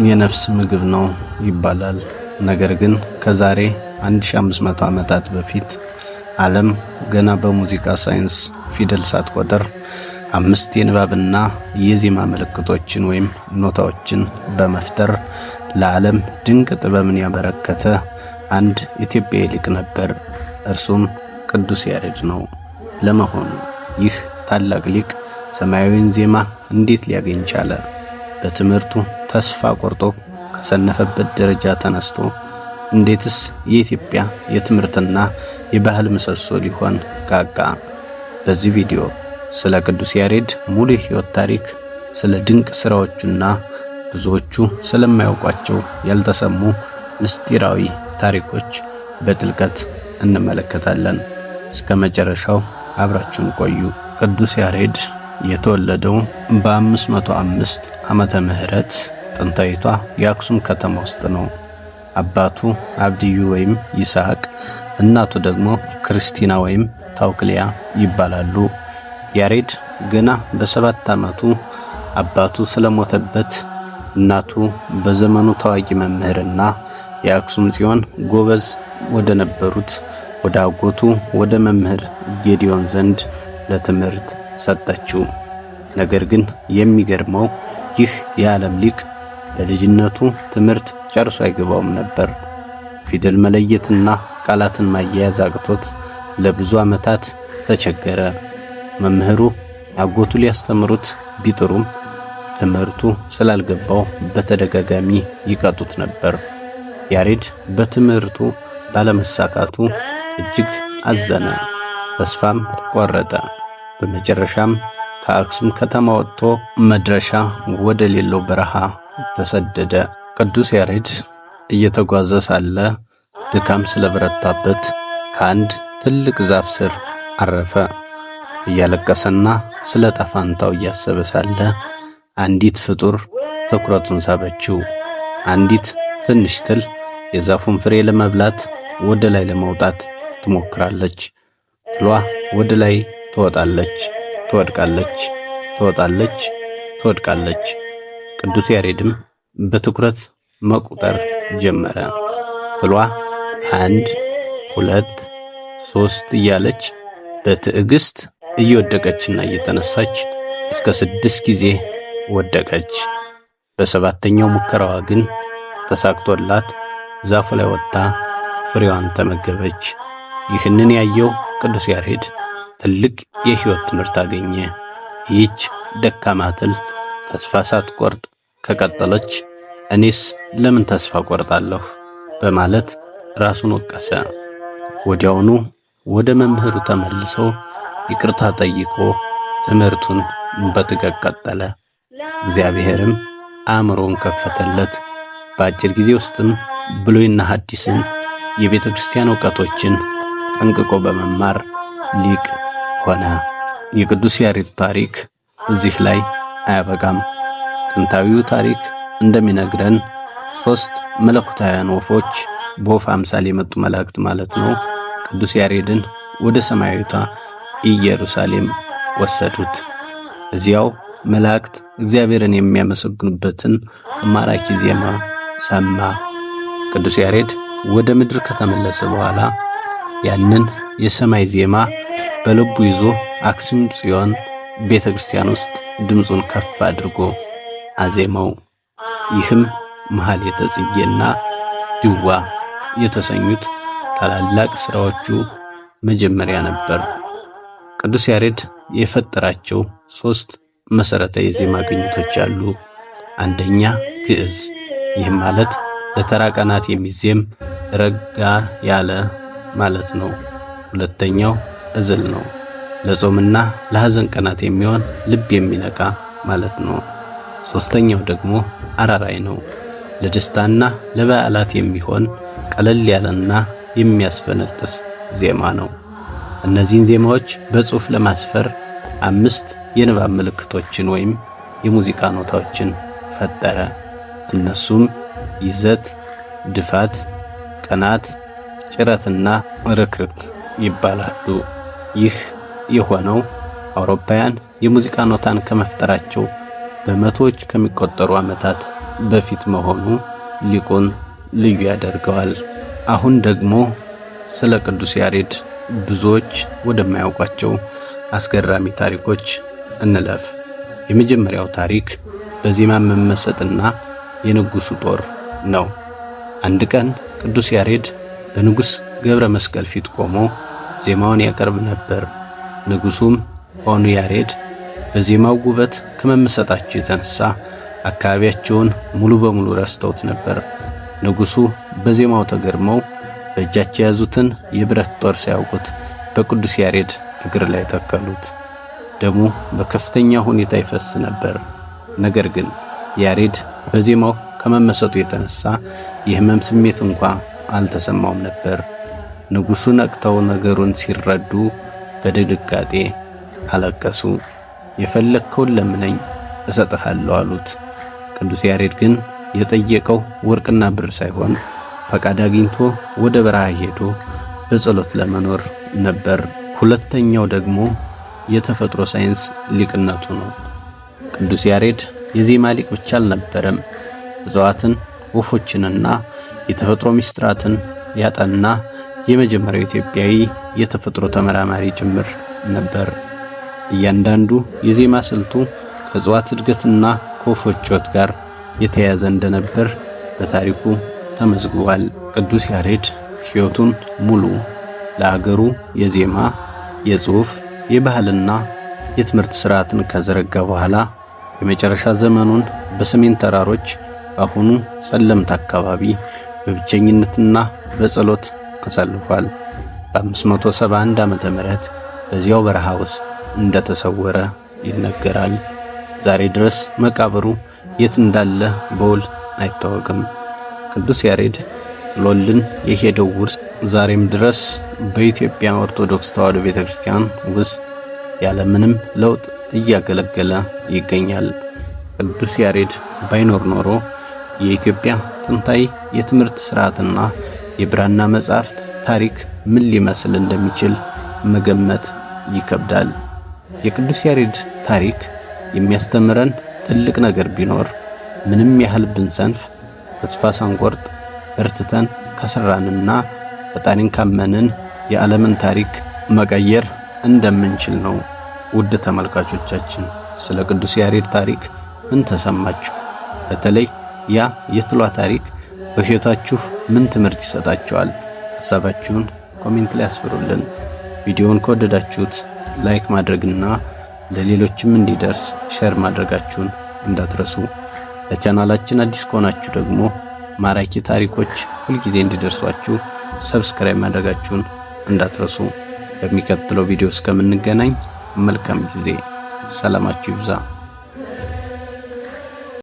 የነፍስ ምግብ ነው ይባላል። ነገር ግን ከዛሬ 1500 ዓመታት በፊት ዓለም ገና በሙዚቃ ሳይንስ ፊደል ሳትቆጥር አምስት የንባብና የዜማ ምልክቶችን ወይም ኖታዎችን በመፍጠር ለዓለም ድንቅ ጥበብን ያበረከተ አንድ ኢትዮጵያዊ ሊቅ ነበር። እርሱም ቅዱስ ያሬድ ነው። ለመሆኑ ይህ ታላቅ ሊቅ ሰማያዊን ዜማ እንዴት ሊያገኝ ቻለ? በትምህርቱ ተስፋ ቆርጦ ከሰነፈበት ደረጃ ተነስቶ እንዴትስ የኢትዮጵያ የትምህርትና የባህል ምሰሶ ሊሆን ቃቃ? በዚህ ቪዲዮ ስለ ቅዱስ ያሬድ ሙሉ የሕይወት ታሪክ፣ ስለ ድንቅ ስራዎቹና ብዙዎቹ ስለማያውቋቸው ያልተሰሙ ምስጢራዊ ታሪኮች በጥልቀት እንመለከታለን። እስከ መጨረሻው አብራችሁን ቆዩ። ቅዱስ ያሬድ የተወለደው በ505 ዓመተ ምህረት ጥንታዊቷ የአክሱም ከተማ ውስጥ ነው። አባቱ አብድዩ ወይም ይስሐቅ፣ እናቱ ደግሞ ክርስቲና ወይም ታውክሊያ ይባላሉ። ያሬድ ገና በ7 ዓመቱ አባቱ ስለሞተበት እናቱ በዘመኑ ታዋቂ መምህርና የአክሱም ጽዮን ጎበዝ ወደ ነበሩት ወደ አጎቱ ወደ መምህር ጌዲዮን ዘንድ ለትምህርት ሰጠችው። ነገር ግን የሚገርመው ይህ የዓለም ሊቅ በልጅነቱ ትምህርት ጨርሶ አይገባውም ነበር። ፊደል መለየትና ቃላትን ማያያዝ አቅቶት ለብዙ ዓመታት ተቸገረ። መምህሩ አጎቱ ሊያስተምሩት ቢጥሩም ትምህርቱ ስላልገባው በተደጋጋሚ ይቀጡት ነበር። ያሬድ በትምህርቱ ባለመሳካቱ እጅግ አዘነ፣ ተስፋም ቆረጠ። በመጨረሻም ከአክሱም ከተማ ወጥቶ መድረሻ ወደ ሌለው በረሃ ተሰደደ። ቅዱስ ያሬድ እየተጓዘ ሳለ ድካም ስለበረታበት ከአንድ ትልቅ ዛፍ ስር አረፈ። እያለቀሰና ስለ ጣፋንታው እያሰበ ሳለ አንዲት ፍጡር ትኩረቱን ሳበችው። አንዲት ትንሽ ትል የዛፉን ፍሬ ለመብላት ወደ ላይ ለመውጣት ትሞክራለች። ትሏ ወደ ላይ ትወጣለች፣ ትወድቃለች፣ ትወጣለች፣ ትወድቃለች። ቅዱስ ያሬድም በትኩረት መቁጠር ጀመረ። ትሏ 1፣ 2፣ 3 እያለች በትዕግስት እየወደቀችና እየተነሳች እስከ 6 ጊዜ ወደቀች። በሰባተኛው ሙከራዋ ግን ተሳክቶላት ዛፉ ላይ ወጥታ ፍሬዋን ተመገበች። ይህንን ያየው ቅዱስ ያሬድ ትልቅ የሕይወት ትምህርት አገኘ። ይህች ደካማ ትል ተስፋ ሳትቆርጥ ከቀጠለች እኔስ ለምን ተስፋ ቆርጣለሁ? በማለት ራሱን ወቀሰ። ወዲያውኑ ወደ መምህሩ ተመልሶ ይቅርታ ጠይቆ ትምህርቱን በትጋት ቀጠለ። እግዚአብሔርም አእምሮውን ከፈተለት። በአጭር ጊዜ ውስጥም ብሉይና ሐዲስን የቤተ ክርስቲያን ዕውቀቶችን ጠንቅቆ በመማር ሊቅ ሆነ። የቅዱስ ያሬድ ታሪክ እዚህ ላይ አያበቃም። ጥንታዊው ታሪክ እንደሚነግረን 3 መለኮታውያን ወፎች፣ በወፍ አምሳል የመጡ መላእክት ማለት ነው፣ ቅዱስ ያሬድን ወደ ሰማያዊቷ ኢየሩሳሌም ወሰዱት። እዚያው መላእክት እግዚአብሔርን የሚያመሰግኑበትን ማራኪ ዜማ ሰማ። ቅዱስ ያሬድ ወደ ምድር ከተመለሰ በኋላ ያንን የሰማይ ዜማ በልቡ ይዞ አክሱም ጽዮን ቤተክርስቲያን ውስጥ ድምጹን ከፍ አድርጎ አዜመው። ይህም መኃልየተ ጽጌና ድዋ የተሰኙት ታላላቅ ስራዎቹ መጀመሪያ ነበር። ቅዱስ ያሬድ የፈጠራቸው 3 መሰረታዊ የዜማ ግኝቶች አሉ። አንደኛ ግዕዝ፣ ይህም ማለት ለተራ ቀናት የሚዜም ረጋ ያለ ማለት ነው። ሁለተኛው እዝል ነው፣ ለጾምና ለሐዘን ቀናት የሚሆን ልብ የሚነካ ማለት ነው። ሶስተኛው ደግሞ አራራይ ነው፣ ለደስታና ለበዓላት የሚሆን ቀለል ያለና የሚያስፈነጥስ ዜማ ነው። እነዚህን ዜማዎች በጽሑፍ ለማስፈር 5 የንባብ ምልክቶችን ወይም የሙዚቃ ኖታዎችን ፈጠረ። እነሱም ይዘት፣ ድፋት፣ ቅናት፣ ጭረትና ርክርክ ይባላሉ። ይህ የሆነው አውሮፓውያን የሙዚቃ ኖታን ከመፍጠራቸው በመቶዎች ከሚቆጠሩ ዓመታት በፊት መሆኑ ሊቁን ልዩ ያደርገዋል። አሁን ደግሞ ስለ ቅዱስ ያሬድ ብዙዎች ወደማያውቋቸው አስገራሚ ታሪኮች እንለፍ። የመጀመሪያው ታሪክ በዜማ መመሰጥና የንጉሱ ጦር ነው። አንድ ቀን ቅዱስ ያሬድ በንጉስ ገብረ መስቀል ፊት ቆሞ ዜማውን ያቀርብ ነበር። ንጉሱም ሆኑ ያሬድ በዜማው ውበት ከመመሰጣቸው የተነሳ አካባቢያቸውን ሙሉ በሙሉ ረስተውት ነበር። ንጉሱ በዜማው ተገርመው በእጃቸው የያዙትን የብረት ጦር ሳያውቁት በቅዱስ ያሬድ እግር ላይ ተከሉት። ደሙ በከፍተኛ ሁኔታ ይፈስ ነበር። ነገር ግን ያሬድ በዜማው ከመመሰጡ የተነሳ የህመም ስሜት እንኳ አልተሰማውም ነበር። ንጉሱ ነቅተው ነገሩን ሲረዱ በድንጋጤ አለቀሱ። የፈለግከውን ለምነኝ እሰጥሃለሁ አሉት። ቅዱስ ያሬድ ግን የጠየቀው ወርቅና ብር ሳይሆን ፈቃድ አግኝቶ ወደ በረሃ ሄዶ በጸሎት ለመኖር ነበር። ሁለተኛው ደግሞ የተፈጥሮ ሳይንስ ሊቅነቱ ነው። ቅዱስ ያሬድ የዜማ ሊቅ ብቻ አልነበረም። እጽዋትን፣ ወፎችንና የተፈጥሮ ምስጢራትን ያጠና የመጀመሪያው ኢትዮጵያዊ የተፈጥሮ ተመራማሪ ጭምር ነበር። እያንዳንዱ የዜማ ስልቱ ከእጽዋት እድገትና ከወፎች ጩኸት ጋር የተያያዘ እንደነበር በታሪኩ ተመዝግቧል። ቅዱስ ያሬድ ሕይወቱን ሙሉ ለአገሩ የዜማ፣ የጽሑፍ፣ የባህልና የትምህርት ስርዓትን ከዘረጋ በኋላ የመጨረሻ ዘመኑን በሰሜን ተራሮች በአሁኑ ጸለምት አካባቢ በብቸኝነትና በጸሎት አሳልፏል። በ571 ዓመተ ምህረት በዚያው በረሃ ውስጥ እንደተሰወረ ይነገራል። ዛሬ ድረስ መቃብሩ የት እንዳለ በውል አይታወቅም። ቅዱስ ያሬድ ጥሎልን የሄደው ውርስ ዛሬም ድረስ በኢትዮጵያ ኦርቶዶክስ ተዋሕዶ ቤተክርስቲያን ውስጥ ያለምንም ለውጥ እያገለገለ ይገኛል። ቅዱስ ያሬድ ባይኖር ኖሮ የኢትዮጵያ ጥንታዊ የትምህርት ስርዓትና የብራና መጻሕፍት ታሪክ ምን ሊመስል እንደሚችል መገመት ይከብዳል። የቅዱስ ያሬድ ታሪክ የሚያስተምረን ትልቅ ነገር ቢኖር ምንም ያህል ብንሰንፍ ተስፋ ሳንቆርጥ በርትተን ከሰራንና ፈጣሪን ካመንን የዓለምን ታሪክ መቀየር እንደምንችል ነው። ውድ ተመልካቾቻችን፣ ስለ ቅዱስ ያሬድ ታሪክ ምን ተሰማችሁ? በተለይ ያ የትሏ ታሪክ በሕይወታችሁ ምን ትምህርት ይሰጣችኋል? ሀሳባችሁን comment ላይ አስፍሩልን። ቪዲዮውን ከወደዳችሁት like ማድረግና ለሌሎችም እንዲደርስ share ማድረጋችሁን እንዳትረሱ። ለቻናላችን አዲስ ከሆናችሁ ደግሞ ማራኪ ታሪኮች ሁልጊዜ እንዲደርሷችሁ subscribe ማድረጋችሁን እንዳትረሱ። በሚቀጥለው ቪዲዮ እስከምንገናኝ መልካም ጊዜ፣ ሰላማችሁ ይብዛ።